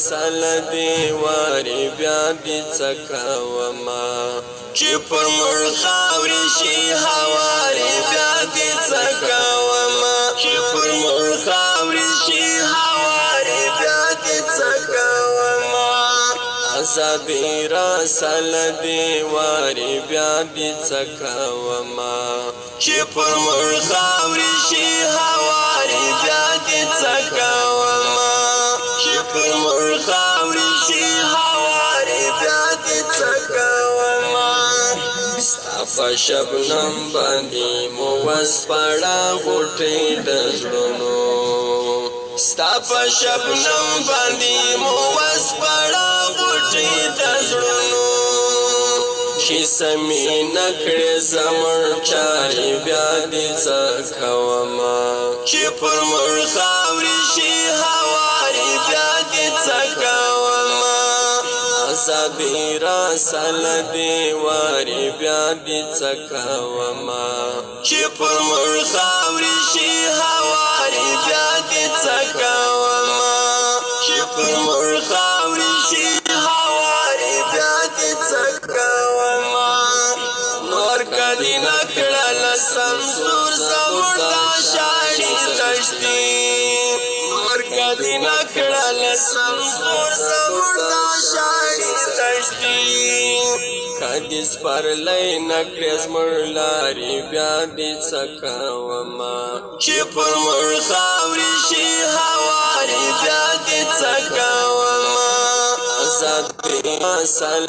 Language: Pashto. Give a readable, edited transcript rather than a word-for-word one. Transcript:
سل دی واری بیا دې څه کومه؟ چې پر مړ خاورې شي هوارې بیا دې څه کومه؟ چې پر مړ خاورې شي هوارې بیا دې څه کومه؟ ازادي را سل دی واری بیا دې څه کومه؟ چې پر مړ خاورې شي هوارې بیا دې څه کومه؟ چې پر مړ خاورې شي هوارې بیا دې څه کومه؟ ستا په شبنم باندې مو وسپړه غوټۍ د زړونو، ستا په شبنم باندې مو وسپړه غوټۍ د زړونو، چې سمې نکړې زموږ چارې بیا دې څه کومه؟ چې پر مړ خاورې شي هوارې بیا دې څه کومه؟ ازادي را سل دی واری بیا دې څه کومه؟ چې پر مړ خاورې شي هوارې بیا دې څه کومه؟ چې پر مړ خاورې شي هوارې بیا دې څه کومه؟ نور کدی نکړل سمسور زموږ دا شاړي دشتي، نور کدی نکړل سمسور زموږ دا شاړي دشتي، کدی سپرلی نکړې زموږ لارې بیا دې څه کومه؟ چې پر مړ خاورې شي هوارې بیا دې څه کومه؟ ازادي اصل